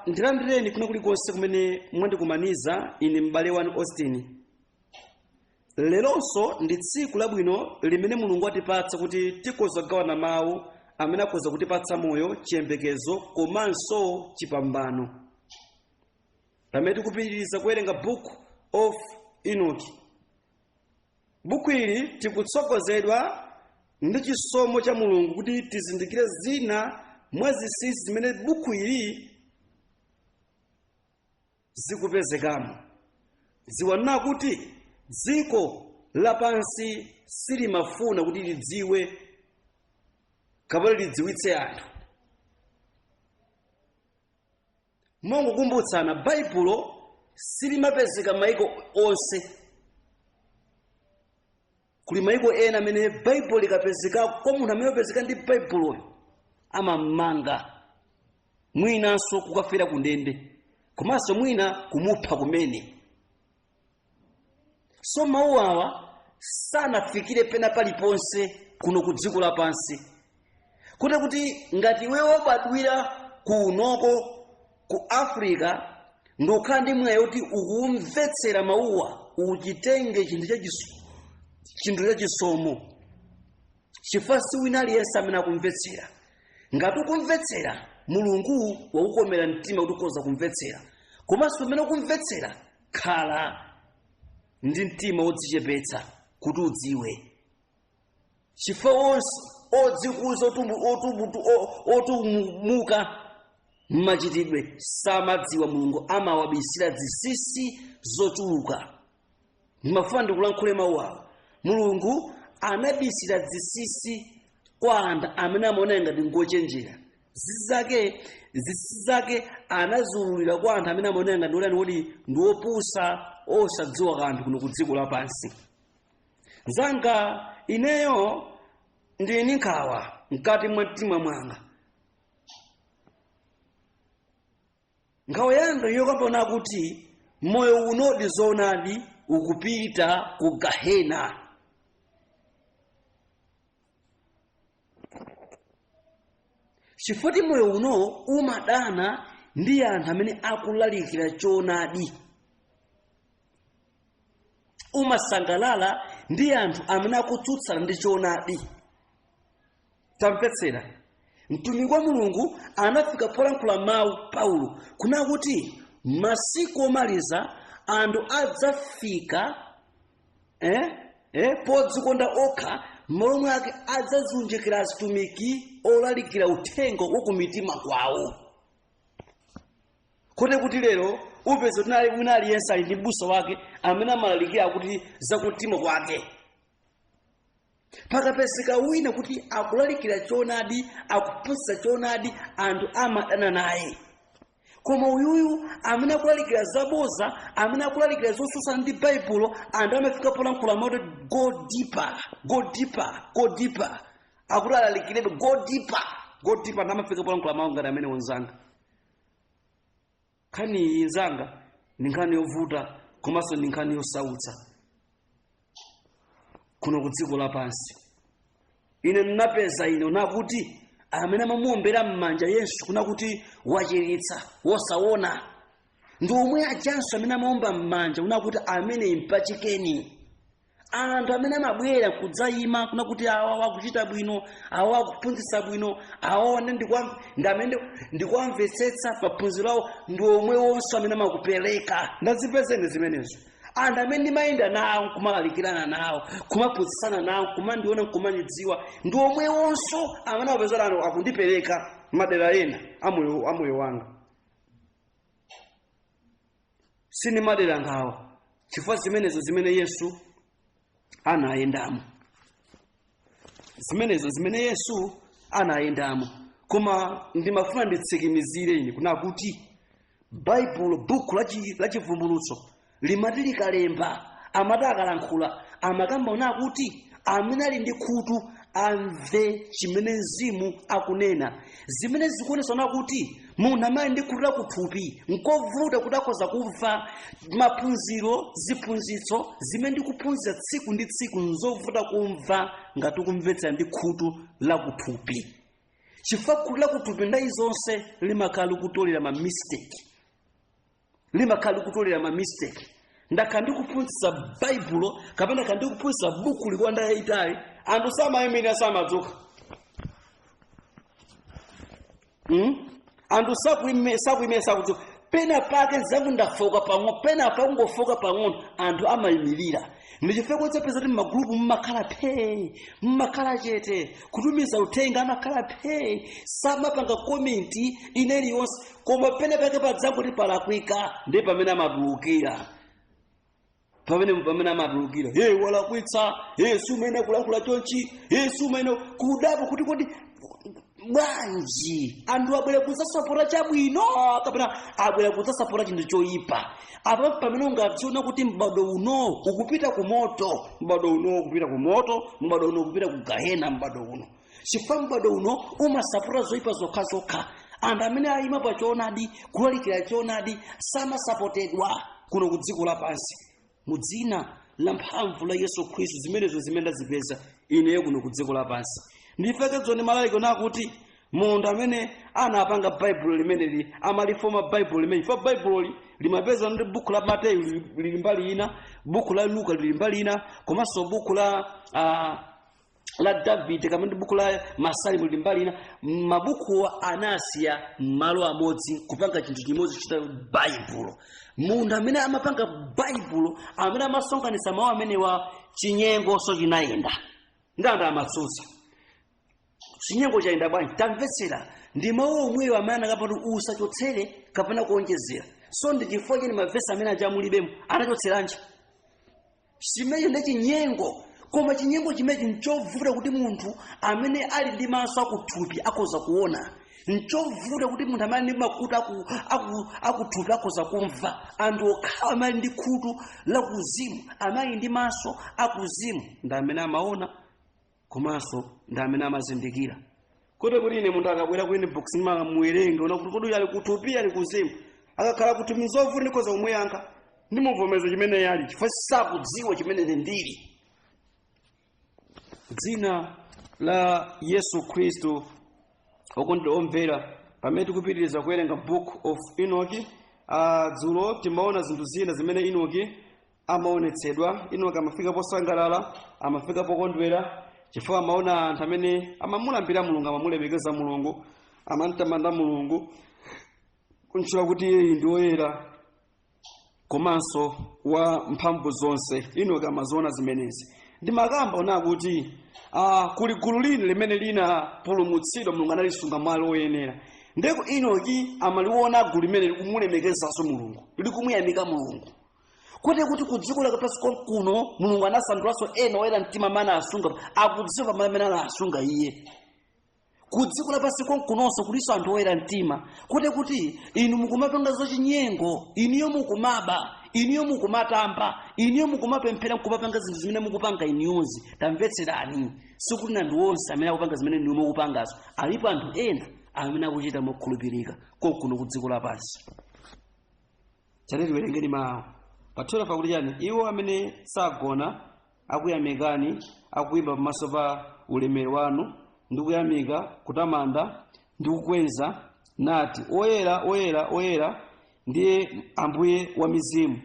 Ndilandireni kuna kulikonse kumene mwandikumaniza ine m'bale wanu Austin. Leronso ndi tsiku labwino limene Mulungu watipatsa kuti tikhoza kugawana mawu amene akhoza kutipatsa moyo, chiyembekezo komanso chipambano. Pamene tikupitiriza kuwerenga Book of Enoch. Buku ili tikutsogozedwa ndi chisomo cha Mulungu kuti tizindikire zina mwa zinsinsi zimene buku ili zikupezekamo. Dziwani kuti dziko lapansi silimafuna kuti lidziwe kapena lidziwitse anthu. Mongokumbutsana, Baibulo silimapezeka maiko onse. Kuli maiko ena amene Baibulo likapezeka kwa munthu amene wapezeka ndi Baibuloyo amammanga, mwinanso kukafera kundende, komanso mwina kumupha kumene. So mawu awa sanafikire pena paliponse kuno ku dziko lapansi, kuti ngati iwe wabadwira kunoko ku Africa ndikukhala ndi mwayi woti ukumvetsera mawuwa, uchitenge chinthu chachisomo, chifukwa si wina aliyense amene akumvetsera. Ngati ukumvetsera, Mulungu wakukomera mtima kuti ukhoza kumvetsera, komanso pamene ukumvetsera khala ndi mtima wodzichepetsa kuti udziwe, chifukwa onse odzikuza otumuka mmachitidwe samadziwa Mulungu amawabisira zinsinsi zochuluka. Ndimafuna ndikulankhule mawu awa. Mulungu anabisira zinsinsi kwa anthu amene amaona ngati ngochenjera. Zinsinsi zake anaziululira kwa anthu amene amaona ngati otani kodi ndi opusa osadziwa kanthu kuno ku dziko lapansi. Nzanga, ineyo ndili ndi nkhawa mkati mwa mtima mwanga. Nkhawa yanga yokamba kuti moyo unodi zoonadi ukupita ku gahena. Chifukwa moyo uno umadana ndi anthu amene akulalikira choonadi, umasangalala ndi anthu amene akutsutsana ndi choonadi. Tamvetsera, mtumiki wa Mulungu anafika polankhula mawu Paulo kunena kuti masiku omaliza anthu adzafika podzikonda okha, m'malo mwake adzaziunjikira azitumiki olalikira uthenga wa kumitima kwawo. Kote kuti lero upeza kuti wina aliyense ali ndi mbusa wake amene amalalikira kuti zakumtima kwake. Pakapezeka wina kuti akulalikira choonadi, akuphunzitsa choonadi, anthu amadana naye. Koma uyuyu amene akulalikira zaboza, amene akulalikira zotsutsana ndi Baibulo, anthu amafika polankhula mawu oti go deeper, go deeper, go deeper. Akuti alalikirebe go deeper, go deeper. Anthu amafika polankhula mawu ngati amene. Nzanga, nkhani iyi nzanga ndi nkhani yovuta komanso ndi nkhani yosautsa kuno ku dziko lapansi. Ine ndinapeza ine nakuti amene amamuombera m'manja Yesu kuna kuti wachiritsa wosaona ndi omwe ajanso amene amaomba m'manja kuna kuti amene mpachikeni. Anthu amene amabwera kudzayima kuna kuti awa wakuchita bwino, awa akuphunzitsa bwino, awa ndi amene ndikuwamvetsetsa maphunziro awo, ndi omwe wonso amene amakupereka. Ndazipeza ine zimenezo. Anthu amene ndimayenda nawo, kumalalikirana nawo, kumaphunzitsana nawo, kumandiona, kumandidziwa, ndi omwe wonso amene amapeza anthu akundipereka madera ena amoyo wanga. Sindimadera nkhawa chifukwa zimenezo zimene Yesu anayendamo, zimenezo zimene Yesu anayendamo. Koma ndimafuna nditsimikizire ine kuna kuti Baibulo, buku la Chivumbulutso limati likalemba, amati akalankhula amakamba ona kuti amene ali ndi khutu amve chimene Mzimu akunena. Zimene zikuonetsa ona kuti munthu amene ali ndi khutu lakuthupi nkovuta kuti akhoza kumva maphunziro, ziphunzitso zimene ndikuphunzira tsiku ndi tsiku nzovuta kumva ngati ukumvetsera ndi khutu lakuthupi. Chifukwa khutu lakuthupi nthawi zonse limakhala likutolera ma mistake, limakhala likutolera ma mistake. Ndakhala ndikuphunzitsa Baibulo kapena ndakhala ndikuphunzitsa buku kwa nthawi yayitali, anthu samayimirira, samadzuka. Anthu sakuimira, sakudzuka. Pena pake nzangu ndafoka pang'ono, pena pake kungofoka pang'ono, anthu amayimirira. Ndi chifukwa udzapeza kuti m'magulupu mmakhala phee, mmakhala chete, kutumiza uthenga amakhala phee, samapanga comment ina iliyonse. Koma pena pake padzangoti palakwika, ndi pamene amatulukira, pamene amatulukira, hey, walakwitsa, hey, sumene kulankhula chonchi, hey, sumene kudabwa kuti kodi bwanji anthu abwera kudzasapota chabwino kapena abwera kudzasapota chinthu choyipa. Apa pamene ungadziona kuti m'bado uno ukupita ku moto, m'bado uno ukupita ku moto, m'bado uno ukupita ku gahena, m'bado uno, chifukwa m'bado uno umasapota zoyipa zokhazokha. Anthu amene ayima pa choonadi, kulalikira choonadi, samasapotedwa kuno ku dziko lapansi. Mu dzina la mphamvu la Yesu Khristu, zimenezo zimene ndazipeza ineyo kuno ku dziko lapansi. Ndifeke dzoni malaliko nakuti munthu amene anapanga Baibulo limeneli, amalifoma Baibulo limene, chifukwa Baibuloli limapeza ndi buku la Mateyu lili mbali ina, buku la Luka lili mbali ina, komanso buku la Davide kapena ndi buku la Masalimo lili mbali ina. Mabukuwa anasiya malo amodzi kupanga chinthu chimodzi chita Baibulo. Munthu amene amapanga Baibulo, amene amasonkhanitsa mawu amenewa, chinyengonso chinayenda ndi anthu amatsutsa. Chinyengo chayenda bwanji? Tamvetsera, ndi mawu omweyo amene anakapati usachotsere kapena kuonjezera. So ndi chifukwa chani mavesi amene aja mulibemo? Anachotseranji? Chimenecho ndi chinyengo. Koma chinyengo chimenechi nchovuta kuti munthu amene ali ndi maso akuthupi akhoza kuona, nchovuta kuti munthu amene ali ndi makutu akuthupi akhoza kumva. Anthu okhawa amene ali ndi khutu lakuzimu, amene ali ndi maso akuzimu, ndi amene amaona komanso ndi amene amazindikira. Kuti ine munthu akabwera ku inbox ndimamuwerenga ona kuti kodi ali kuthupi, ali kuzimu. Akakhala kuthupi nzovuta, ndikhoza kumuyankha, ndimuvomeza chimene ali, chifukwa sakudziwa chimene ine ndili. Dzina la Yesu Khristu, okondedwa omvera, pamene tikupitiriza kuwerenga Book of Enoch, dzulo timaona zinthu zina zimene Enoch amaonetsedwa. Enoch amafika posangalala, amafika pokondwera, chifukwa amaona anthu amene amamulambira Mulungu, amamulemekeza Mulungu, amamtamanda Mulungu, kuntchula kuti iye ndi woyera komanso wa mphamvu zonse. Enoch amaziona zimenezi. Ndimakamba ona kuti kuli gulu lina limene linapulumutsidwa, Mulungu analisunga malo oyenera. Ndeko Enoch amaliona gulu limene likumulemekezanso Mulungu, likumuyamika Mulungu, kuti ku dziko lapansi konkuno Mulungu anasandulanso ena oyera mtima amene anasunga, akudziwa pamene amene anasunga iye. Ku dziko lapansi konkunonso kulinso anthu oyera mtima, kuti inu mukumapanga zachinyengo, inuyo mukumaba, inuyo mukumatamba, inuyo mukumapemphera nkumapanga zinthu zimene mukupanga inuyozi. Tamvetserani, sikuti anthu onse amene akupanga zimene inuyo mukupangazo. Alipo anthu ena amene akuchita mokhulupirika konkuno ku dziko lapansi. Chani tiwerengeni mawu pa 12, akuti chani? Iwo amene sagona akuyamikani, akuyimba pamaso pa ulemerero wanu, ndi kuyamika, kutamanda ndi kukweza, nati, oyera, oyera, oyera ndiye Ambuye wa mizimu,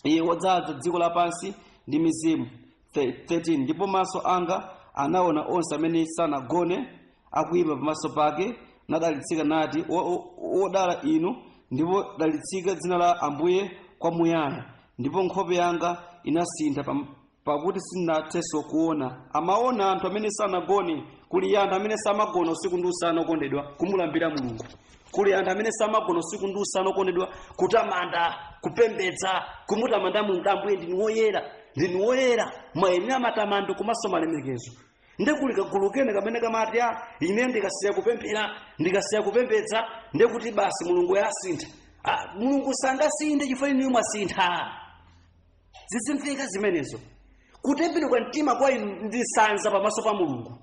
iye wodzaza dziko lapansi ndi mizimu. 13 Ndipo maso anga anaona onse amene sanagone akuyima pamaso pake, nadalitsika, nati, Wodala inu, ndipo dalitsika dzina la Ambuye kwamuyaya. Ndipo nkhope yanga inasintha pakuti sindinathenso kuona. Amaona anthu amene sanagone. Kuli anthu amene samagona usiku ndi usana, okondedwa, kumulambira Mulungu. Kuli anthu amene samagona usiku ndi usana, okondedwa, kutamanda, kupembedza, kumutamanda Mulungu. Ambuye, ndinu woyera, ndinu woyera, mwayenera matamando komanso malemekezo. Ndekuli kagulu kene kamene kamati, a ine ndikasiya kupemphera, ndikasiya kupembedza, ndekuti basi Mulungu yasintha. Mulungu sangasinthe chifukwa inu mwasintha. Zizimveka zimenezo. Kutembenuka mtima kwa inu ndi sanza pamaso pa Mulungu.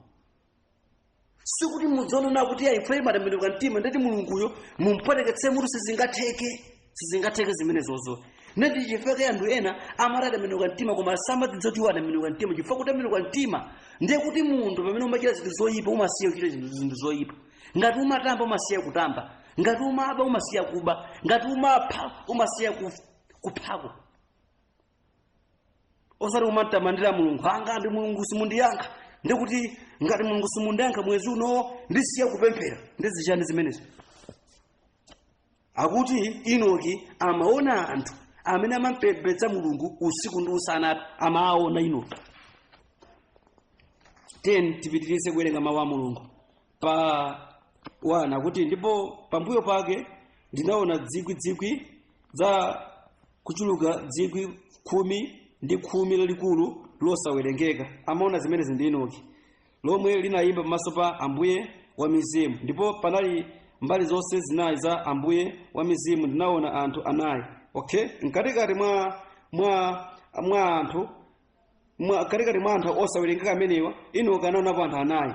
Sikuti mudzonena kuti ayi, ife matembenuka mtima ndeti Mulunguyo mumpweteketse mutu. Sizingatheke, sizingatheke zimenezozo. Nati chifukwa anthu ena amati atembenuka mtima koma samadziwa kuti iwo atembenuka mtima. Chifukwa kutembenuka mtima ndiye kuti munthu pamene umachita zinthu zoyipa umasiya kuchita zinthu zoyipa. Ngati umatamba umasiya kutamba, ngati umaba umasiya kuba, ngati umapha umasiya kuphako. Osati umatamandira Mulungu, anga ndi Mulungu simundiyankha, ndikuti ngati Mulungu simundiyankha mwezi uno ndisiya kupemphera. Ndizichani zimenezo? Akuti Enoki amaona anthu amene amampembedza Mulungu usiku ndi usana, amaona Enoki. 10 tipitirize kuwerenga mawu a Mulungu pa 1, akuti, ndipo pambuyo pake ndinaona zikwi za kuchuluka 10,000 lalikulu losawerengeka. Amaona zimenezi ndi Enoki, lomwe linayimba pamaso pa Ambuye wa mizimu. Ndipo panali mbali zonse zinayi za Ambuye wa mizimu ndinaona anthu anayi. Okay, mkatikati mwa anthu, katikati mwa anthu osawerengeka amenewa, Enoki anaonapo anthu anayi.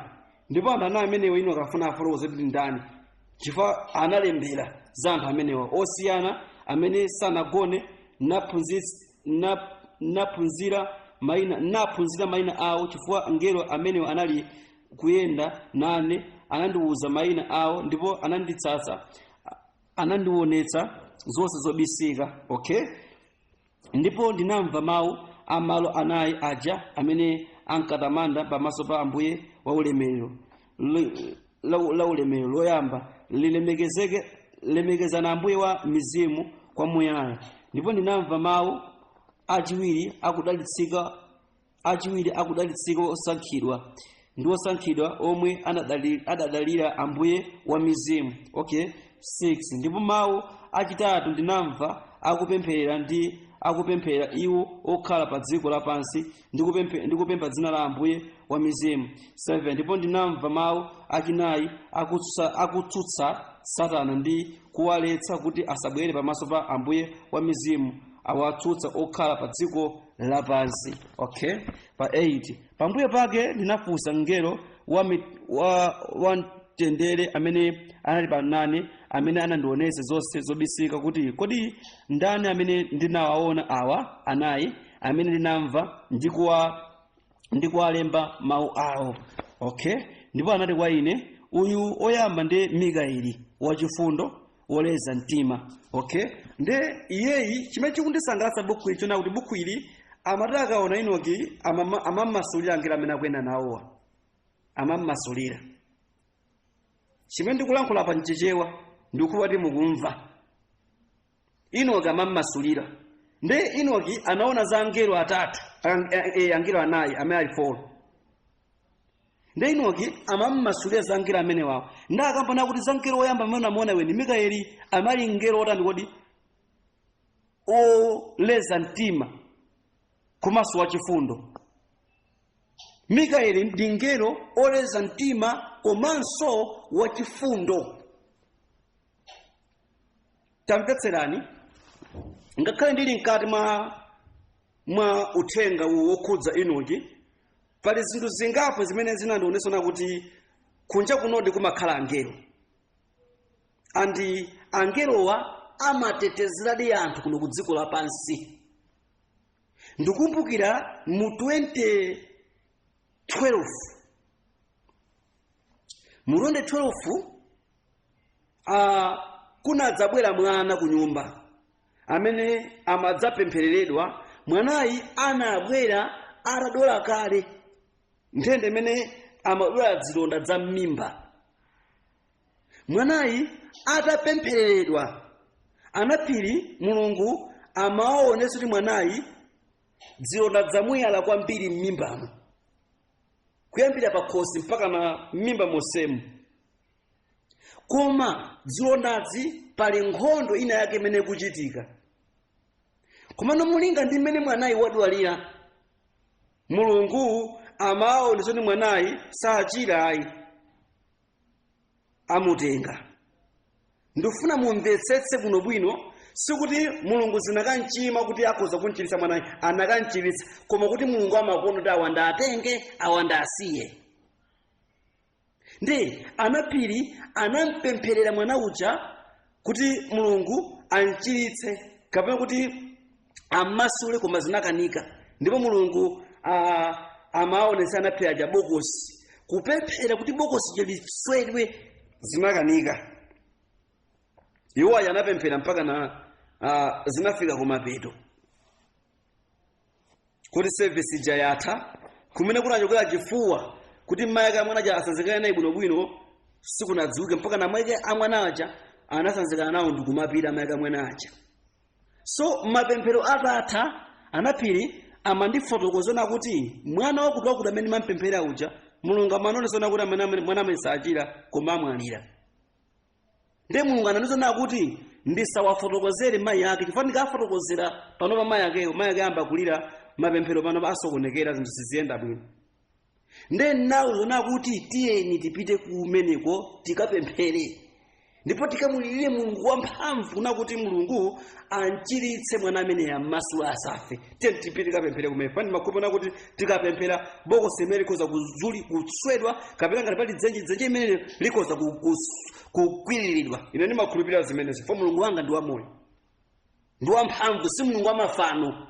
Ndipo anthu anayi amenewa Enoki afuna afotokoze kuti ndani, chifukwa analembera za anthu amenewa osiyana amene sanagone, naphunzira mayina awo, chifukwa angelo amenewa anali kuyenda nane, anandiwuza mayina awo, ndipo ananditsatsa, anandionetsa zonse zobisika. Okay, ndipo ndinamva mawu a malo anayi aja amene ankatamanda pamaso pa Ambuye wa ulemerero, la ulemerero loyamba, lilemekezeke, lemekezana Ambuye wa mizimu kwamuyaya. Ndipo ndinamva mawu achiwiri akudalitsika, achiwiri akudalitsika osankhidwa ndi osankhidwa omwe adadalira Ambuye wa mizimu. Okay, 6 ndipo mawu achitatu ndinamva akupemphera ndi akupemphera iwo okhala pa dziko lapansi ndi kupempha dzina la Ambuye wa mizimu. 7 ndipo ndinamva mawu achinayi akutsutsa Satana ndi kuwaletsa kuti asabwere pamaso pa Ambuye wa mizimu, awatsutsa okhala pa dziko lapansi. Okay, pa 8, pambuyo pake ndinafunsa mngelo wa mtendere amene anali panane, amene anandionetsa zonse zobisika, kuti, kodi ndani amene ndinawaona awa anayi amene ndinamva ndikuwalemba mawu awo? Okay, ndipo anati kwa ine, uyu oyamba ndi Mikaeli wachifundo, woleza mtima. Okay, nde iyeyi chimene chikundisangalatsa buku ili chona kuti buku ili amati akaona Enoki amammasulira angelo amene akuyenda nawowa, amammasulira. Chimene ndikulankhula pa Mchichewa ndikuwa kuti mukumva. Enoki amammasulira. Nde Enoki anaona za angelo atatu, angelo anayi amene ali 4. Nde Enoki amammasulira za angelo amene wawo, nde akambona kuti za mngelo woyamba amene unamuona iwe ndi Mikaeli, amali mngelo wotani kodi? Oleza mtima komanso wachifundo. Mikaeli ndi mngelo oleza mtima komanso wachifundo. Tamvetserani, ngakhale ndili mkati mwa uthenga uwu wokhudza Enoki, pali zinthu zingapo zimene zinandionetsa kuti kunja kunodi kumakhala angelo, andi angelowa amatetezeradi anthu kuno ku dziko lapansi. Ndikumbukira mu 2012, mu 2012 kunadzabwera mwana ku nyumba amene amadzapemphereredwa. Mwanayi anabwera atadwala kale nthenda imene amadwala zilonda za m'mimba. Mwanayi atapemphereredwa, anaphiri Mulungu amawaonetsa kuti mwanayi zilonda zamuyala kwambiri m'mimbamo, kuyambira pakhosi mpaka na m'mimba monsemu. Koma zilondazi pali nkhondo ina yake imene ikuchitika. Komano mulinga ndi mmene mwanayi wadwalira, Mulungu amawaonetsa kuti mwanayi sachira ayi, amutenga. Ndifuna mumvetsetse bwinobwino, sikuti Mulungu zinakanchima kuti akhoza kunchiritsa mwanayi, anakanchiritsa, koma kuti Mulungu amakonda kuti awa ndatenge, awa ndasiye. Ndi anaphiri anampempherera mwana uja kuti Mulungu anchiritse, kapena kuti Ammasule, koma zinakanika. Ndipo Mulungu amaonetsa anaphera ja bokosi, kupemphera kuti bokosi liswedwe, zinakanika. Iwo aja anapemphera mpaka na zinafika kumapeto kuti service ija yatha, kumene kunachokera chifuwa kuti mayi ake amwana aja asanzikane naye bwinobwino sikunadziwike, mpaka na mayi ake amwana aja anasanzikana nawo ndikumapita mayi ake amwana aja. So mapemphero atatha, anaphiri amandifotokozana kuti mwana wakuti wakuti amene mampemphera uja, Mulungu amanonetsana kuti mwana amene sachira koma amwalira. Ndiye Mulungu anandiuza kuti ndisawafotokozere mayi ake, chifukwa ndikafotokozera panopa mayi akeyo, mayi ake ayamba kulira, mapemphero panopa asokonekera, zinthu siziyenda bwino. Ndiye ndinawuzana kuti tiyeni tipite kumeneko, tikapemphere ndipo tikamulirire Mulungu wamphamvu kuna kuti Mulungu anchiritse mwana amene ammasula asafe. Tiyeni tipite tikapemphere kumene pani makhupana kuti tikapemphera bokosi imene likhoza kuswedwa, kapena ngati pali dzenje, dzenje imene likhoza kukwiriridwa. Ine ndimakhulupirira zimenezo, fo Mulungu wanga ndi wamoyo, ndi wamphamvu, si Mulungu wamafano,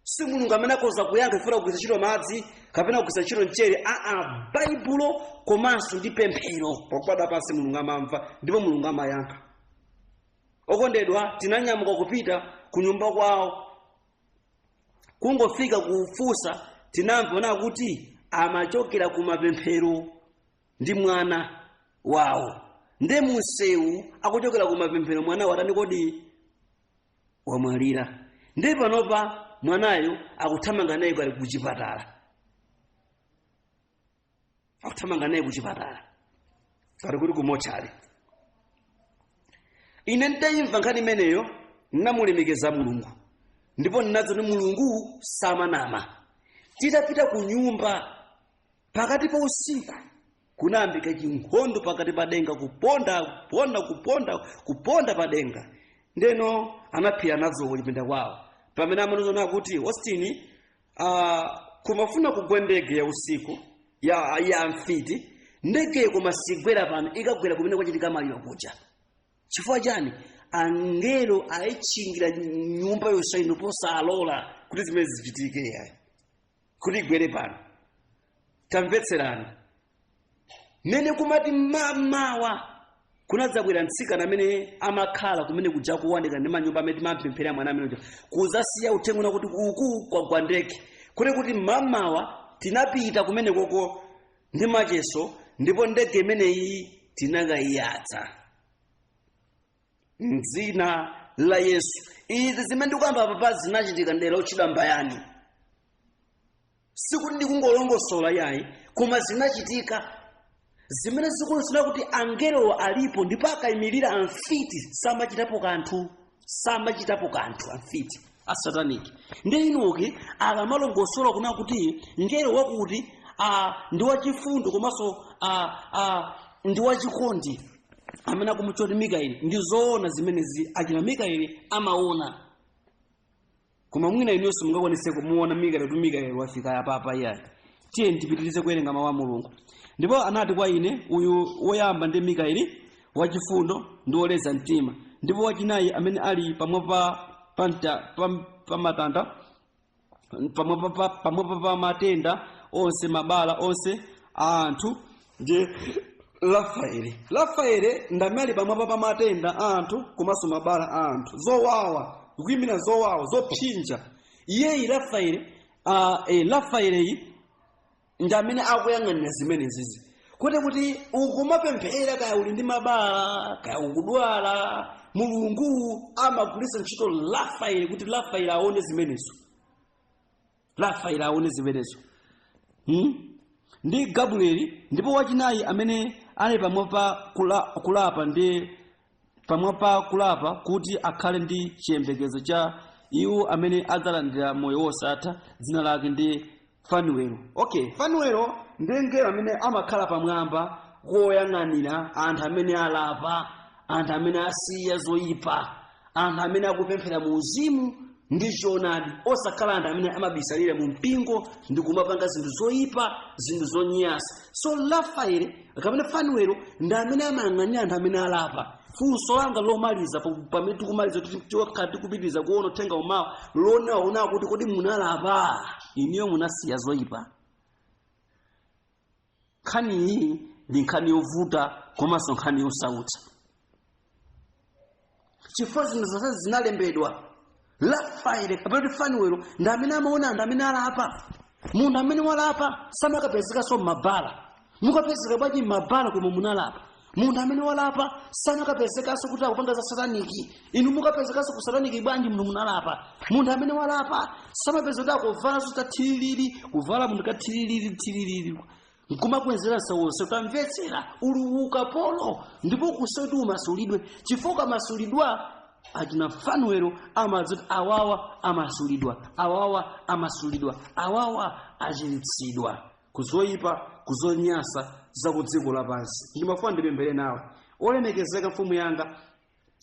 si Mulungu amene akhoza kuyankha ifuna kugwiritsa ntchito madzi kapena kugwiritsa ntchito mchere. Aa, Baibulo komanso ndi pemphero pakugwada pansi, Mulungu amamva ndipo Mulungu amayankha. Okondedwa, tinanyamuka kupita ku nyumba kwawo. Kungofika kufunsa, tinamva na kuti amachokera ku mapemphero ndi mwana wawo. Nde munsewu akuchokera ku mapemphero, mwana watani kodi? Wamwalira. Ndi panopa mwanayo akuthamanga naye kali kuchipatala, akuthamanga naye kuchipatala kali kuti kumochale. Ine nditayimva nkhani imeneyo, ndinamulemekeza Mulungu ndipo ndinadziwa kuti Mulungu samanama. Titapita ku nyumba pakati pa usiku, kunayambika chinkhondo pakati pa denga, kuponda, kuponda, kuponda, kuponda pa denga. Ndeno anaphira nazo kuchipinda kwawo pamene amanozona kuti Austin, kumafuna kugwa ndege ya usiku ya mfiti. Ndegeyo koma sigwera pano, ikagwera kumene kwachitika maliro kuja. Chifukwa chani? Angelo ayitchingira nyumba yonse ino posalola kuti zimene zichitike yayi, kuti igwere pano. Tamvetserani mene kumati mamawa kunadzabwera mtsikana amene amakhala kumene kuja kuwandika ndi manyumba amene timapemphera mwana amene uja, kuzasiya uthenga kuti uku kwagwa ndege. Kuti mamawa tinapita kumene koko ndi macheso, ndipo ndege imeneyi tinakayiyatsa mdzina la Yesu. Izi zimene ndikuyamba papa zinachitika ndera otchedwa Mbayani. Sikuti ndikungolongosola yayi, koma zinachitika zimene zikuonetsera kuti angelowo alipo, ndipo akayimirira amfiti samachitapo kanthu, samachitapo kanthu amfiti asataniki. Ndi Enoki akamalongosola kuna kuti ngelo wakuti ndi wachifundo komanso ndi wachikondi amene akumutcha kuti Mikaeli, ndi zoona zimenezi. Achina Mikaeli amaona, koma mwina inunso mungakwanise kumuona Mikaeli kuti Mikaeli wafika apapa iyayi. Tiye tipitirize kuwerenga mawu a Mulungu. Ndipo anati kwa ine, uyu woyamba ndi Mikaeli, wachifundo ndi woleza mtima, ndipo wachinayi amene ali pamwamba pa matanda, pamwamba pa matenda onse, mabala onse a anthu, ndi Rafaeli. Rafaeli ndi amene ali pamwamba pa matenda a anthu komanso mabala a anthu, zowawa, kuyimira zowawa, zopsinja. Iyeyi Rafaeli, Rafaeliyi ndi amene akuyang'anira zimenezizi, kuti ukumapemphera, kaya uli ndi mabala, kaya ukudwala, Mulungu amagwiritsa ntchito Rafaeli kuti Rafaeli aone zimenezo, Rafaeli aone zimenezo. Ndi Gabrieli. Ndipo wachinayi amene ali pamwamba pa kulapa ndi pamwamba pa kulapa, kuti akhale ndi chiyembekezo cha iwo amene adzalandira moyo wosatha, dzina lake ndi Fanuelo. Okay, Fanuelo ndi mngelo amene amakhala pamwamba koyang'anira anthu amene alapa, anthu amene asiya zoyipa, anthu amene akupemphera mu uzimu ndi choonadi, osakhala anthu amene amabisalira mu mpingo ndi kumapanga zinthu zoyipa, zinthu zonyasa. So Rafaeli kapena Fanuelo ndi amene amayang'anira anthu amene alapa. Funso langa lomaliza pamene tikumaliza, tikhala tikupitiriza kuona uthenga umawa lonewa kuti kodi munalapa iniyo? Munasiya zoyipa? Nkhani iyi ndi nkhani yovuta komanso nkhani yosautsa, chifukwa zinthu zonse zinalembedwa. Rafaele kapena kuti Fanuelo ndi amene amaona anthu amene alapa. Munthu amene walapa samakapezekanso m'mabala. Mukapezeka bwanji m'mabala koma munalapa? Munthu amene walapa samakapezekanso kuti akupanga za satanic. Inu mukapezekanso ku satanic bwanji munthu munalapa? Munthu amene walapa samapeza kuti akuvalanso tathililili, kuvala munthu kathililili thililili nkumakwenzera sawonse. Utamvetsera, uli ukapolo ndipo kusoti umasulidwe, chifukwa ukamasulidwa, achina Fanuelo amadzati awawa amasulidwa, awawa amasulidwa, awawa achiritsidwa kuzoyipa, kuzonyasa za ku dziko lapansi. Ndimafuna ndipemphere nawe. Olemekezeka mfumu yanga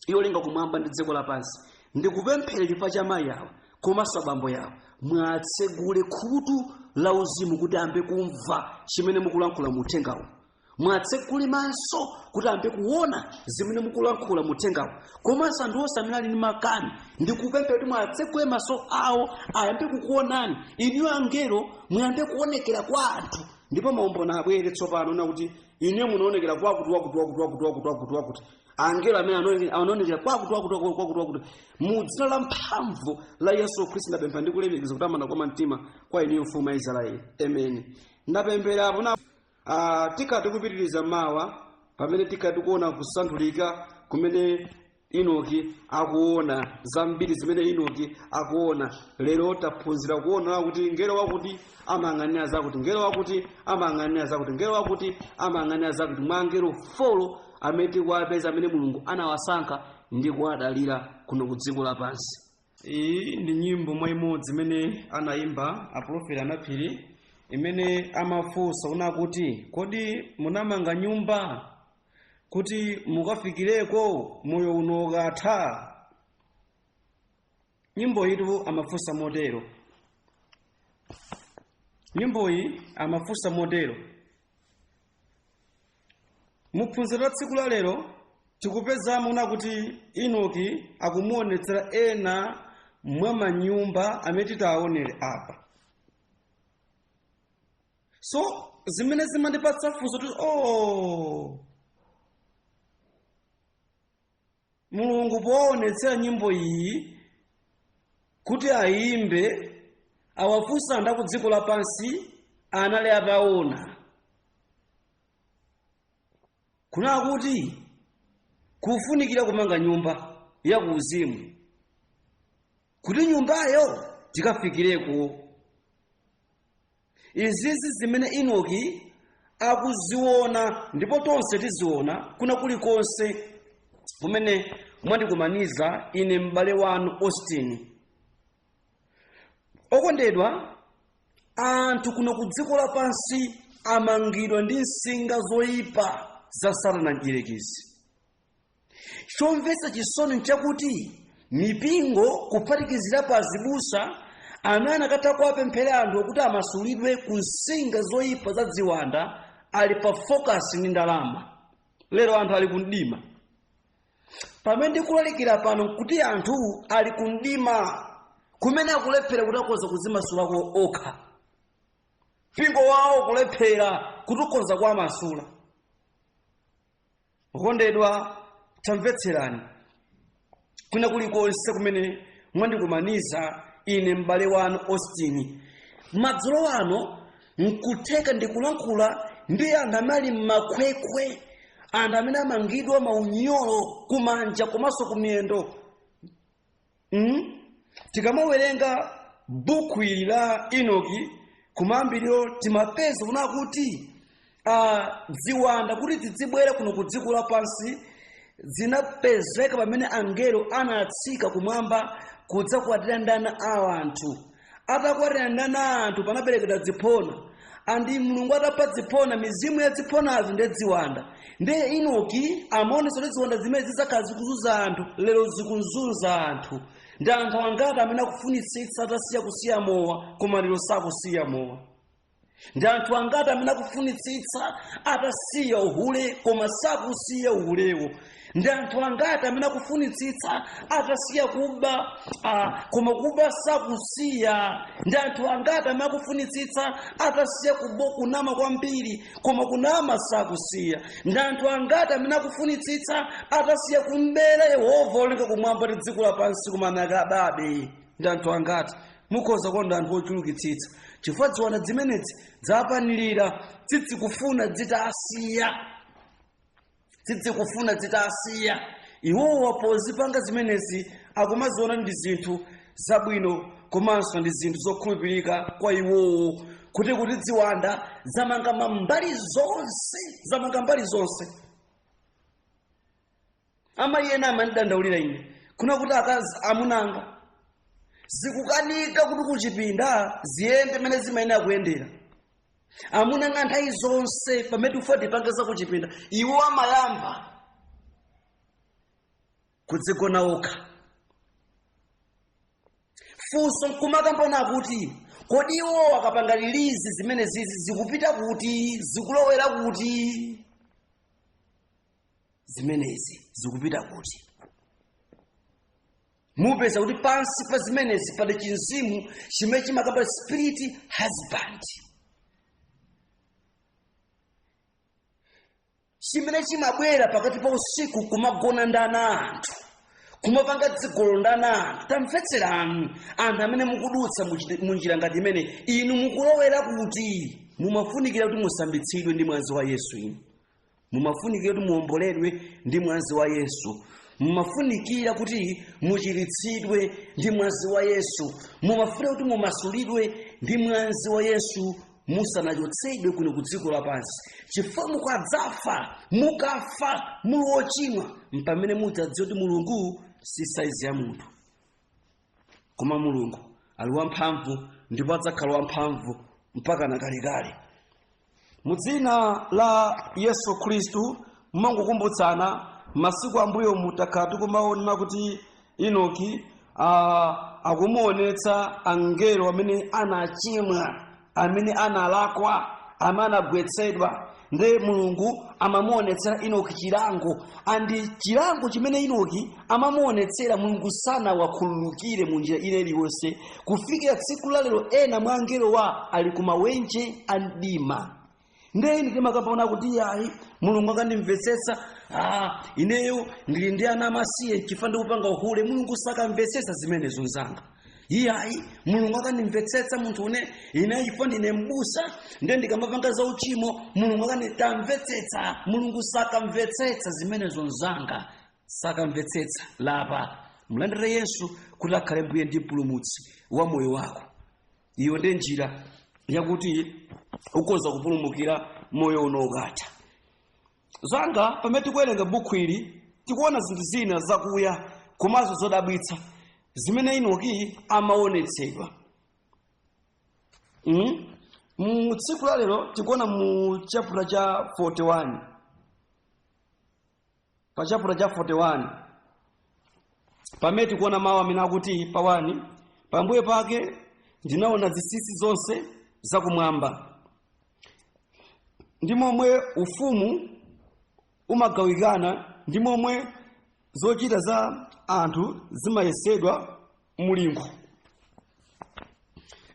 yolenga kumwamba ndi dziko lapansi, ndikupemphera chifukwa cha mayi awa komanso abambo yawo. Mwatsegule khutu la uzimu kuti ambe kumva chimene mukulankhula mu uthengawu. Mwatsegule maso kuti ambe kuona zimene mukulankhula mu uthengawu. Komanso anthu onse amene ali ndi makani, ndikupemphera kuti mwatsegule maso awo ayambe kukuonani inuyo. Angelo muyambe kuonekera kwa anthu, ndipo maumboni abwere tsopano na kuti inuyo munaonekera kwakuti, wakuti, wakuti, wakuti, wakuti, wakuti, wakuti. Angelo amene anaonekera kwakuti, wakuti, wakuti, kwakuti, wakuti. Mu dzina la mphamvu la Yesu Khristu ndapempha ndi kulemekeza, kutamanda kwa mtima kwa inuyo, mfumu ya Israeli. Amen. Ndapemphera apo na tikhala tikupitiriza mawa pamene tikhala tikuona kusanthulika kumene Enoki akuona, zambiri zimene Enoki akuona. Lero taphunzira kuona kuti ngelo wakuti amayang'anira zakuti, ngelo wakuti amayang'anira zakuti, ngelo wakuti amayang'anira zakuti, mwa angelo 4 amene tikuwapeza, amene Mulungu anawasankha ndi kuwadalira kuno ku dziko lapansi. Iyi ndi nyimbo mwa imodzi imene anayimba aprofeti Anaphiri, imene amafunsa kuna kuti kodi munamanga nyumba kuti mukafikireko moyo uno ukatha? Nyimbo itu amafunsa motero. Nyimboyi amafunsa motero. Muphunziro la tsiku la lero tikupezamo na kuti Enoki akumuonetsera ena mwa manyumba amene titaonere apa. So zimene zimandipatsa funso kuti, oh, Mulungu powaonetsera nyimbo iyi kuti ayimbe, awafunsa anthu aku dziko lapansi, anali ataona kunaa kuti kufunikira kumanga nyumba ya kuuzimu kuti nyumbayo tikafikireko. Izizi zimene Enoki akuziona, ndipo tonse tiziona kuna kulikonse kumene mwandikumaniza ine m'bale wanu Austin. Okondedwa anthu kuno ku dziko lapansi amangidwa ndi nsinga zoyipa za Satana mdierekezi. Chomvetsa chisoni nchakuti mipingo, kuphatikizirapo azibusa amene anakatha kuwapemphera anthu kuti amasulidwe ku nsinga zoyipa za ziwanda, ali pa focus ndi ndalama. Lero anthu ali kumdima. Pamene ndikulalikira pano nkuti anthu ali kumdima kumene akulephera kuti akhoza kuzimasulako okha. Mpingo wawo kulephera kuti ukhoza kuwamasula. Okondedwa, tamvetserani kwina kulikonse kumene mwandikumaniza ine m'bale wanu Austin madzulo ano. Nkutheka ndikulankhula ndi anthu amene ali m'makhwekhwe, anthu amene amangidwa maunyolo kumanja komanso kumiyendo. Tikamawerenga buku ili la Enoki kumayambiriro, timapeza kuna kuti ziwanda kuti zizibwera kuno ku dziko lapansi zinapezeka pamene angelo anatsika kumwamba kudzakwatira ndi ana a anthu. Atakwatira ndi ana a anthu, panaberekedwa ziphona, andi Mulungu atapha ziphona, mizimu ya ziphonazo ndi ziwanda. Ndiye Enoki amaonetsa kuti ziwanda zimene zidzakhala zikuzunza anthu, lero zikuzunza anthu. Ndi anthu angati amene akufunitsitsa atasiya kusiya mowa, koma lero sakusiya mowa? Ndi anthu angati amene akufunitsitsa atasiya uhule koma sakusiya uhulewo? Ndi anthu angati amene akufunitsitsa atasiya kuba, koma kuba sakusiya? Ndi anthu angati amene akufunitsitsa atasiya kunama kwambiri koma kunama sakusiya? Ndi anthu angati amene akufunitsitsa atasiya kumbera Yehova olenga kumwamba ndi dziko lapansi koma anakababe? Ndi anthu angati? Mukhoza kuona anthu ochulukitsitsa, chifukwa ziwanda zimenezi zapanilira, zizikufuna zitasiya, zizikufuna zitasiya. Iwowa pozipanga zimenezi akumaziona ndi zinthu zabwino komanso ndi zinthu zokhulupirika kwa iwowo, kuti ziwanda zamanga mbali zonse, zamanga mbali zonse. Amayi ena amandidandaulira ine kuna kuti akazi amunanga zikukanika kuti kuchipinda ziyende mmene zimayenera kuyendera. Amunanga nthawi zonse pamene tikufuna tipange za kuchipinda, iwo amayamba kudzigona okha. Funso nkumakambona kuti kodi iwo akapanga release zimene zizi zikupita kuti, zikulowera kuti? Zimenezi zikupita kuti? Mupeza kuti pansi pa zimenezi pali chinzimu chimene chimakamba spirit husband, chimene chimabwera pakati pa usiku kumagona ndi ana anthu, kumapanga dzigolo ndi ana anthu. Tamvetserani anthu amene mukudutsa munjira ngati imene inu mukulowera kuti. Mumafunikira kuti musambitsidwe ndi mwazi wa Yesu. Inu mumafunikira kuti muomboledwe ndi mwazi wa Yesu. Mumafunikira kuti muchiritsidwe ndi mwazi wa Yesu. Mumafunikira kuti mumasulidwe ndi mwazi wa Yesu musanachotsedwe kuno ku dziko lapansi, chifukwa mukadzafa, mukafa muli wochimwa, mpamene mudzadziwa kuti Mulungu si saizi ya munthu, koma Mulungu ali wamphamvu ndipo adzakhala wamphamvu mpaka na kalekale. Mu dzina la Yesu Khristu, mumangokumbutsana masiku ambuyo mutakhala tikumaona kuti Enoki akumuonetsa angelo amene anachimwa, amene analakwa, amene anagwetsedwa. Nde Mulungu amamuonetsera Enoki chilango, andi chilango chimene Enoki amamuonetsera, Mulungu sanawakhululukire mu njira ina iliyonse. Kufikira tsiku la lero ena mwa angelowa ali kumawenje a mdima. Nde ine timakambaona kuti ayi, Mulungu akandimvetsetsa, ineyo ndili ndi ana amasiye chifukwa ndikupanga uhule. Mulungu sakamvetsetsa zimenezo nzanga. Iyayi, Mulungu akandimvetsetsa munthu une ine chifukwa ndine mbusa, nde ndikamapanga za uchimo Mulungu akanditamvetsetsa. Mulungu sakamvetsetsa zimenezo nzanga, sakamvetsetsa. Lapa, mulandire Yesu kuti akhale mbuye ndi mpulumutsi wa moyo wako. Iyo ndi njira yakuti ukhoza kupulumukira moyo uno ukatha. Zanga, pamene tikuwerenga bukhu ili tikuona zinthu zina zakuya komanso zodabwitsa zimene Enoki amaonetsedwa. Mu tsiku la lero tikuona mu chapter cha 41, pa chapter cha 41 pamene tikuona mawu amene akuti pa 1, pambuyo pake ndinaona zinsinsi zonse zakumwamba ndi momwe ufumu umagawikana ndi momwe zochita za anthu zimayesedwa mulingo.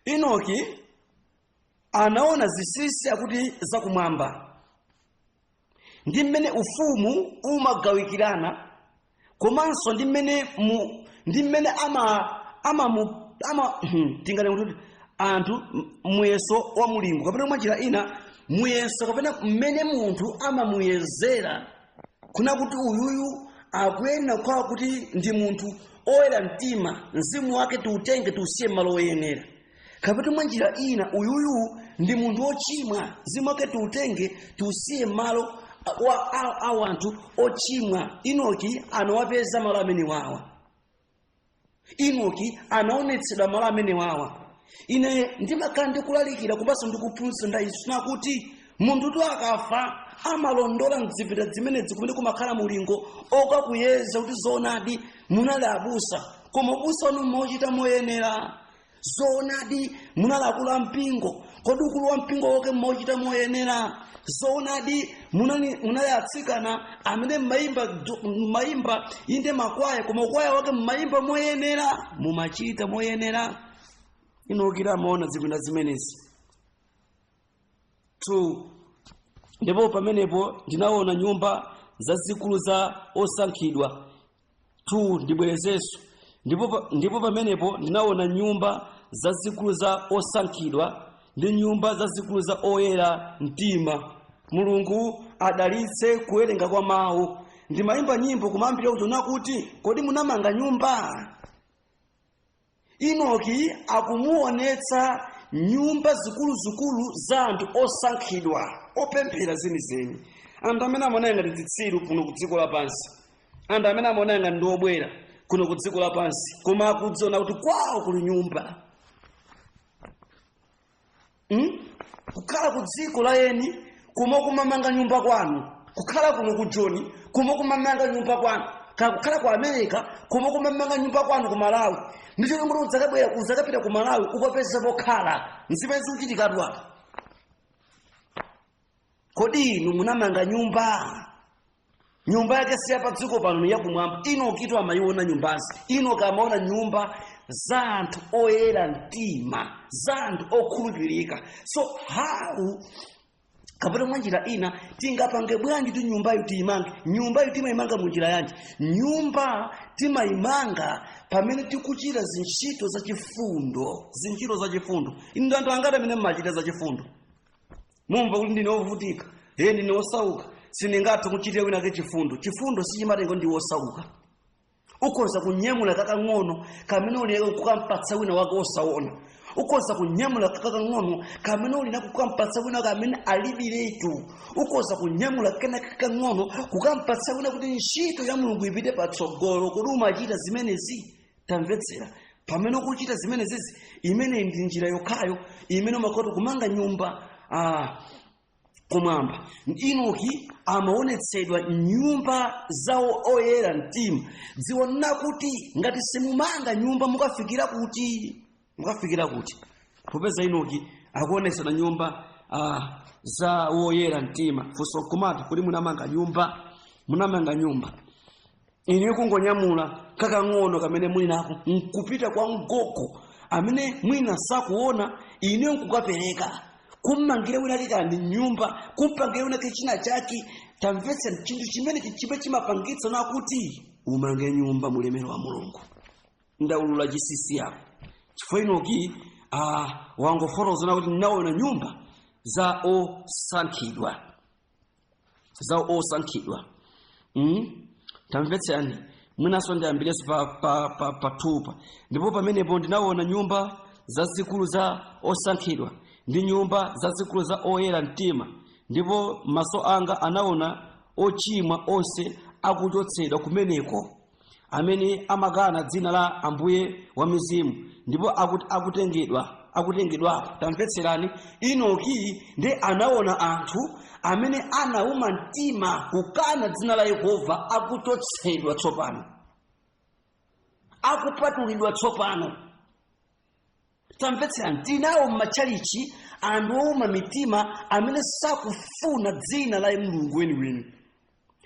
Enoki anaona zinsinsi akuti zakumwamba ndi mmene ufumu umagawikirana, komanso ndi mmene mu, ndi mmene ama, ama, mu, ama tingane kuti anthu muyeso wa mulingo, kapena mwa njira ina muyeso, kapena mmene munthu amamuyezera kuna kuti uyuyu akuyenera kukhala kuti ndi munthu oyera mtima, mzimu wake tiutenge tiusiye m'malo oyenera, kapena mwa njira ina uyuyu ndi munthu wochimwa, mzimu wake tiutenge tiusiye m'malo a anthu ochimwa. Enoki anawapeza malo amene wawa. Enoki anaonetsedwa malo amene wawa. Ine ndimakhala ndikulalikira komanso ndikuphunzitsa ndayisuna kuti munthu tu akafa amalondola mzipinda zimenezi kumene kumakhala mulingo okakuyeza kuti zoonadi munali abusa, koma ubusa wanu mochita moyenera, zoonadi munali akulu ampingo, Kodi ukulu wa mpingo wake mmauchita moyenera? Zoonadi, munali atsikana amene mmayimba inde makwaya, koma ukwaya wake mmayimba moyenera, mumachita moyenera? Enoki amaona zipinda zimenezi. 2 Ndipo pamenepo ndinaona nyumba zazikulu za osankhidwa. 2 Ndibwerezenso. Ndipo pamenepo ndinaona nyumba zazikulu za osankhidwa ndi nyumba zazikulu za oyera mtima. Mulungu adalitse kuwerenga kwa mawu. Ndimayimba nyimbo kumayambiriro kuchona kuti kodi munamanga nyumba? Enoki akumuonetsa nyumba zikuluzikulu za anthu osankhidwa, opemphera zenizeni, anthu amene amaoneka ngati zitsiru kuno ku dziko lapansi, anthu amene amaoneka ngati ndi obwera kuno ku dziko lapansi, koma akudziona kuti kwawo kuli nyumba. Kukhala ku dziko la eni koma kumamanga nyumba kwanu, kukhala kuno ku Joni koma kumamanga nyumba kwanu, kaya kukhala ku America koma kumamanga nyumba kwanu ku Malawi, ndicho kuti udzakabwera, udzakapita ku Malawi ukapeza pokhala. Nzimene zikuchitikatu apa. Kodi inu munamanga nyumba? Nyumba yake si ya pa dziko pano, ni yakumwamba. Enokitu amayiona nyumbazi. Enoki amaona nyumba za anthu oyera mtima, za anthu okhulupirika. So how, kapena mwa njira ina, tingapange bwanji kuti nyumbayo tiyimange? Nyumbayo timayimanga mu njira yanji? Nyumba timayimanga pamene tikuchita zintchito zachifundo, zintchito zachifundo. Inu ndi anthu angati amene mmachita zachifundo? Mumva kuti ndine wovutika, he, ndine wosauka, sindingathe kuchitira wina ke chifundo. Chifundo sichimatenga ndi wosauka. Ukhoza kunyamula kakang'ono kamene uli nako kukampatsa wina wake wosaona. Ukhoza kunyamula kakang'ono kamene uli nako kukampatsa wina wake amene alibiretu. Ukhoza kunyamula kena kakang'ono kukampatsa wina kuti ntchito ya Mulungu ipite patsogolo. Kodi umachita zimenezi? Tamvetsera, pamene ukuchita zimenezizi, imene ndi njira yokhayo imene umakhoza kumanga nyumba kumwamba. Enoki amaonetsedwa nyumba za oyera mtima. Dziwana kuti ngati simumanga nyumba, mukafikira kuti? Mukafikira kuti? Popeza Enoki akuonetsedwa nyumba za woyera mtima, funso kumati, kuti munamanga nyumba? Munamanga nyumba? Ine kungonyamula kakang'ono kamene muli nako nkupita kwa mgogo amene mwina sakuona, ine nkukapereka, kummangira wina ake kandi nyumba, kumpangira wina ake china chake. Tamvetsa, chinthu chimene chimene chimapangitsa nakuti umange nyumba mulemero wa Mulungu. Ndaulula chinsinsi yako, chifukwa Enoki wangofotokozana kuti ndinaona nyumba za osankhidwa, za osankhidwa. Tamvetserani, mwinanso ndiyambirenso pa 2. Ndipo pamenepo ndinaona nyumba zazikulu za osankhidwa ndi nyumba zazikulu za oyera mtima, ndipo maso anga anaona ochimwa onse akuchotsedwa kumeneko, amene amakana dzina la Ambuye wa mizimu, ndipo akutengedwapo. Tamvetserani, Enoki ndi anaona anthu amene anauma mtima kukana dzina la Yehova akuchotsedwa tsopano, akupatulidwa tsopano. Tamvetserani, tinawo m'matchalichi anthu ouma mitima amene sakufuna dzina la Mulungu weniweni,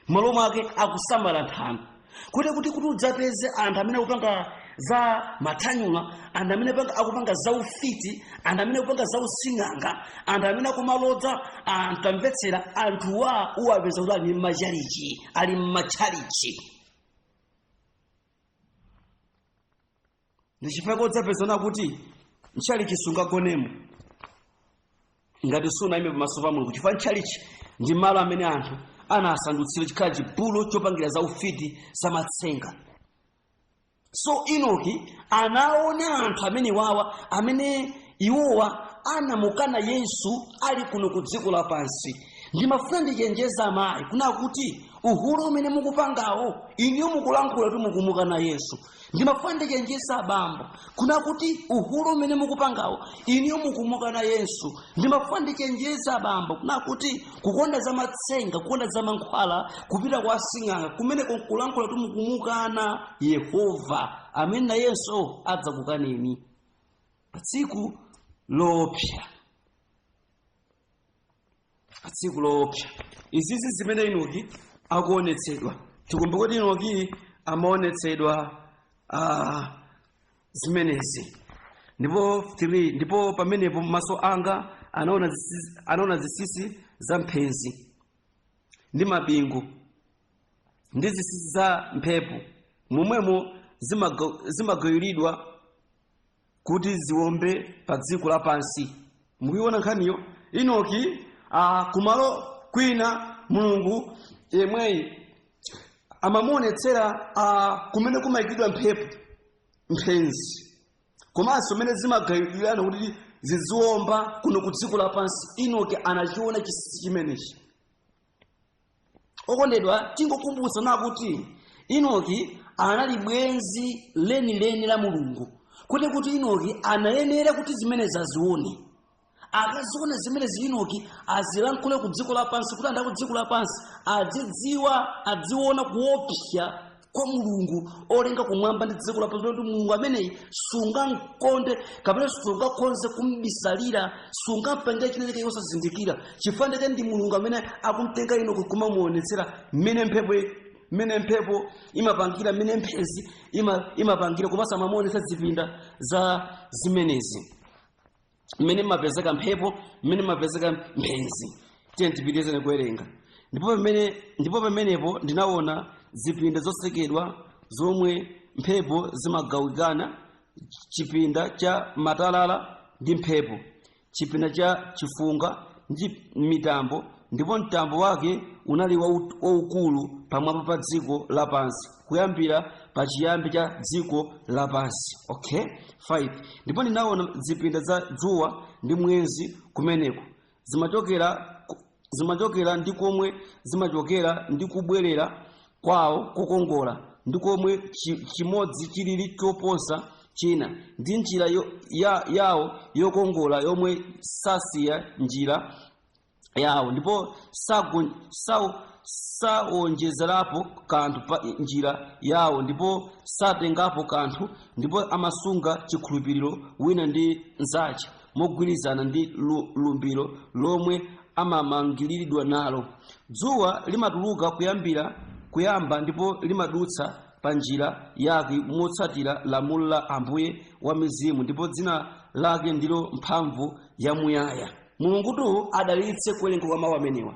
malo mwake akusamala nthano. Kuti udzapeze anthu amene akupanga za mathanyula, anthu amene akupanga za ufiti, anthu amene akupanga za using'anga, anthu amene akumalodza anthu, tamvetsera, anthuwa uwapeza kuti ali m'matchalichi, ali m'matchalichi. Ndi chifukwa udzapezana kuti mtchalichi sungagonemo ngati sunayime pamaso pa Mulungu, chifukwa mtchalichi ndi malo amene anthu anasandutsira chikhala chibulo chopangira za ufiti, za matsenga. So Enoki anaona anthu amene wawa, amene iwowa anamukana Yesu ali kuno ku dziko lapansi. Ndimafuna ndichenjeza amayi kuna kuti uhule umene mukupangawo, iniyo mukulankhula kuti mukumukana Yesu. Ndimafuna ndichenjeza abambo kuna kuti uhule umene mukupangawo, iniyo mukumukana Yesu. Ndimafuna ndichenjeza abambo kuna kuti kukonda za matsenga, kukonda za mankhwala, kupita kwa asing'anga, kumene kulankhula kuti mukumukana Yehova, amene nayenso adzakukaneni pa tsiku loopsa. Pa tsiku loopsa. Izizi zimene Enoki akuonetsedwa. Tikumbuke kuti Enoki amaonetsedwa zimenezi. Ndipo 3, ndipo pamenepo maso anga anaona zisisi za mphenzi ndi mabingu ndi zisisi za mphepo, momwemo zimagawiridwa kuti ziwombe pa dziko lapansi. Mukuiona nkhaniyo? Enoki kumalo kwina Mulungu yemweyi amamuonetsera kumene kumayikidwa mphepo, mphenzi, komanso mmene zimagawidwirana kuti ziziwomba kuno ku dziko lapansi. Enoki anachiona chinsinsi chimenechi. Okondedwa, tingokumbutsa kuti Enoki anali bwenzi lenileni la Mulungu, kuti Enoki anayenera kuti zimenezi azione. Akaziona zimenezi Enoki azilankhule ku dziko lapansi, kuti anthu aku dziko lapansi azidziwa, aziona kuopsa kwa Mulungu olenga kumwamba ndi dziko lapansi, kuti Mulungu ameneyi sungamkonde kapena sungakhonze kumbisalira, sungampangire china chake osazindikira, chifukwa ndeke ndi Mulungu amene akumtenga Enoki kumamuonetsera mmene mphepo imapangira, mmene mphenzi imapangira, komanso amamuonetsa zipinda za zimenezi, mmene mmapezeka mphepo, mmene mmapezeka mphenzi. Tiye tipitirize kuwerenga. Ndipo pamenepo ndinaona zipinda zotsekedwa zomwe mphepo zimagawikana, chipinda cha matalala ndi mphepo, chipinda cha chifunga ndi mitambo, ndipo mtambo wake unali waukulu pamwamba pa dziko lapansi kuyambira pachiyambi cha dziko lapansi. Okay, 5, ndipo ndinaona zipinda za dzuwa ndi mwezi kumeneko zimachokera ndi komwe zimachokera ndi kubwerera kwawo kokongola, ndi komwe chimodzi chilili choposa china, ndi njira yawo yokongola yomwe sasiya njira yawo, ndipo sawonjezerapo kanthu pa njira yawo, ndipo satengapo kanthu, ndipo amasunga chikhulupiriro wina ndi mnzache mogwirizana ndi lumbiro lomwe amamangiriridwa nalo. Dzuwa limatuluka kuyambira kuyamba, ndipo limadutsa pa njira yake motsatira lamulo la Ambuye wa mizimu, ndipo dzina lake ndilo mphamvu yamuyaya. Mulungutu adalitse kuwerenga kwa mawu amenewa.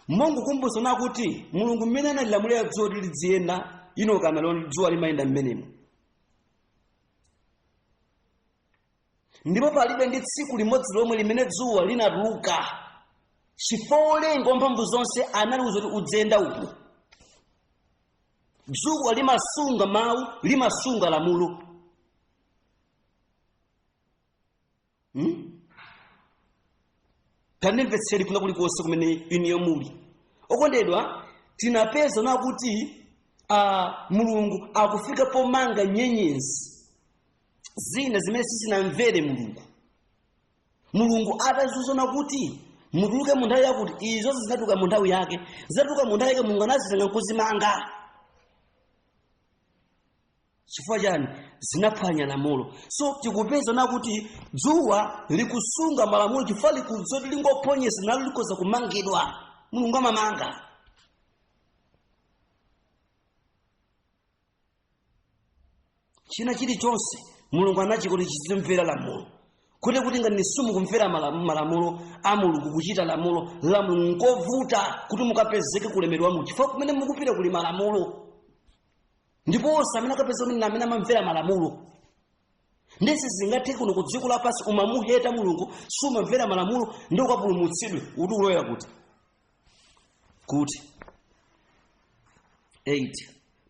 Mongokumbutsa kuti Mulungu mmene analilamulira dzuwa kuti lidziyenda, Enoki analiona dzuwa limayenda mmenemo, ndipo palibe ndi tsiku limodzi lomwe limene dzuwa linatuluka, chifukwa wolenga wamphamvu zonse analiuza kuti udziyenda uku. Dzuwa limasunga mawu, limasunga lamulo. Tandimvetseri kuna kulikonse kumene inuyo muli, okondedwa. Tinapeza na kuti Mulungu akufika pomanga nyenyezi zina zimene sizinamvere Mulungu. Mulungu ataziuza kuti mutuluke mu nthawi yakuti, izo zinatuluka mu nthawi yake, zinatuluka mu nthawi yake, Mulungu anazitenga nkuzimanga. Chifukwa chani? Zinaphwanya lamulo. So tikupeza na kuti dzuwa likusunga malamulo, chifukwa likudziwa kuti lingophonyesa nalo likhoza kumangidwa. Mulungu amamanga. China chilichonse Mulungu anachika kuti chizimvera lamulo, kuti ngati simukumvera malamulo a Mulungu, kuchita lamulo la Mulungu, nkovuta kuti mukapezeke kulemerero wa Mulungu, chifukwa kumene mukupita kuli malamulo, ndipo onse amene akapeza kumene amene amamvera malamulo. Ndesi zingathe kuno ku dziko lapansi umamuheta Mulungu, sumamvera malamulo, ndi ukapulumutsidwe kuti ulowera kuti 8,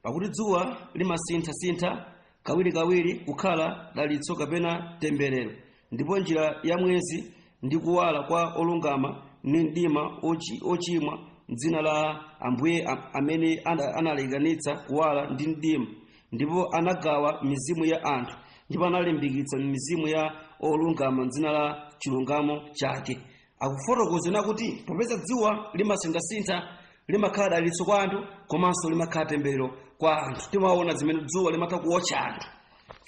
pakuti dzuwa limasinthasintha kawirikawiri kukhala dalitso kapena temberero, ndipo njira ya mwezi ndi kuwala kwa olungama ndi mdima ochimwa, m'dzina la Ambuye amene analekanitsa kuwala ndi mdima, ndipo anagawa mizimu ya anthu, ndipo analimbikitsa mizimu ya olungama m'dzina la chilungamo chake. Akufotokozera kuti popeza dzuwa limasinthasintha, limakhala dalitso kwa anthu komanso limakhala temberero kwa anthu. Timaona zimene dzuwa limatha kuwotcha anthu,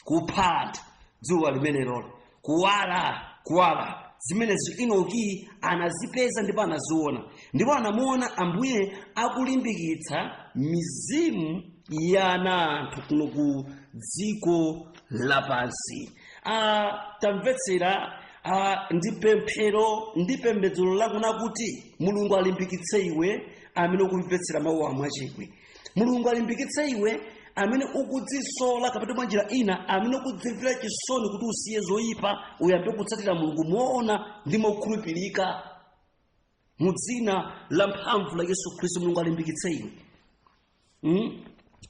kupha anthu, dzuwa limenelolo kuwala. Zimenezi Enoki anazipeza ndipo anaziona, ndipo anamuona Ambuye akulimbikitsa mizimu ya ana anthu kuno ku dziko lapansi. Tamvetsera, ndi pemphero ndi pembedzero lakuna kuti Mulungu alimbikitse iwe amene ukumvetsera mawu a mwachidwi. Mulungu alimbikitse iwe amene ukudzisola, kapena mwa njira ina amene ukudzimvera chisoni kuti usiye zoyipa, uyambe kutsatira Mulungu moona ndi mokhulupirika. Mu dzina la mphamvu la Yesu Khristu, Mulungu alimbikitse iwe.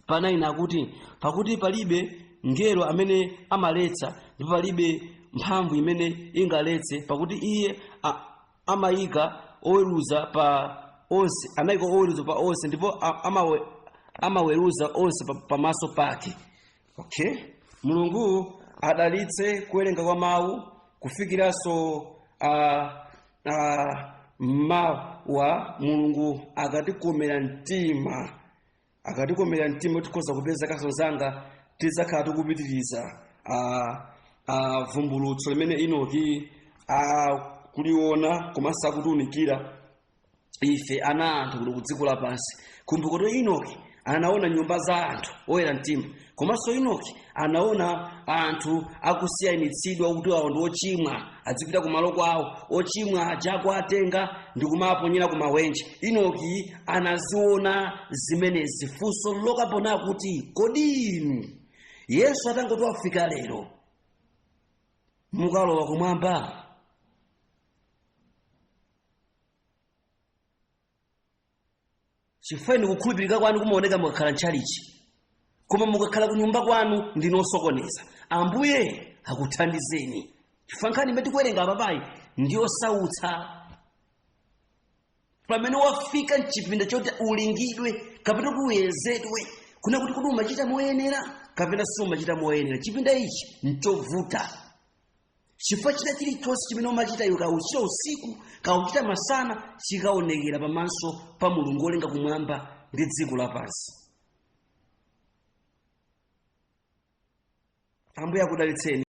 Pa 9 akuti, pakuti palibe mngelo amene amaletsa, ndipo palibe mphamvu imene ingaletse, pakuti iye amayika oweruza pa onse, amayika oweruza pa onse, ndipo amaweruza onse pamaso pake. Okay, Mulungu adalitse kuwerenga kwa mawu kufikiranso mawa. Mulungu akatikomera mtima, akatikomera mtima, tikhoza kupeza kaso zanga, tidzakhala tikupitiriza vumbulutso limene Enoki akuliona komanso akutiunikira ife ana anthu kuno ku dziko lapansi. Kumbukira kuti Enoki anaona nyumba za anthu oyera mtima, komanso Enoki anaona anthu akusiyanitsidwa kuti awo ndi ochimwa, adzipita kumalo kwawo, ochimwa aja akuatenga ndi kumaponyera kumawenje. Enoki anaziona zimenezi. Funso lokapona kuti, kodi inu Yesu atangoti wafika lero, mukalowa kumwamba? Chifukwa inu kukhulupirika kwanu kumaoneka mukakhala mtchalichi, koma mukakhala ku nyumba kwanu ndinu osokoneza. Ambuye akuthandizeni, chifukwa nkhani imene tikuwerenga apapayi ndiyosautsa. Pamene wafika mchipinda choti ulingidwe kapena kuti uyezedwe, kuna kuti umachita moyenera kapena sumachita moyenera, chipinda ichi nchovuta, chifukwa china chilichonse chimene umachita iwe, kauchita usiku kauchita masana, chikaonekera pamaso pa Mulungu wolenga kumwamba ndi dziko lapansi. Ambuye akudalitseni.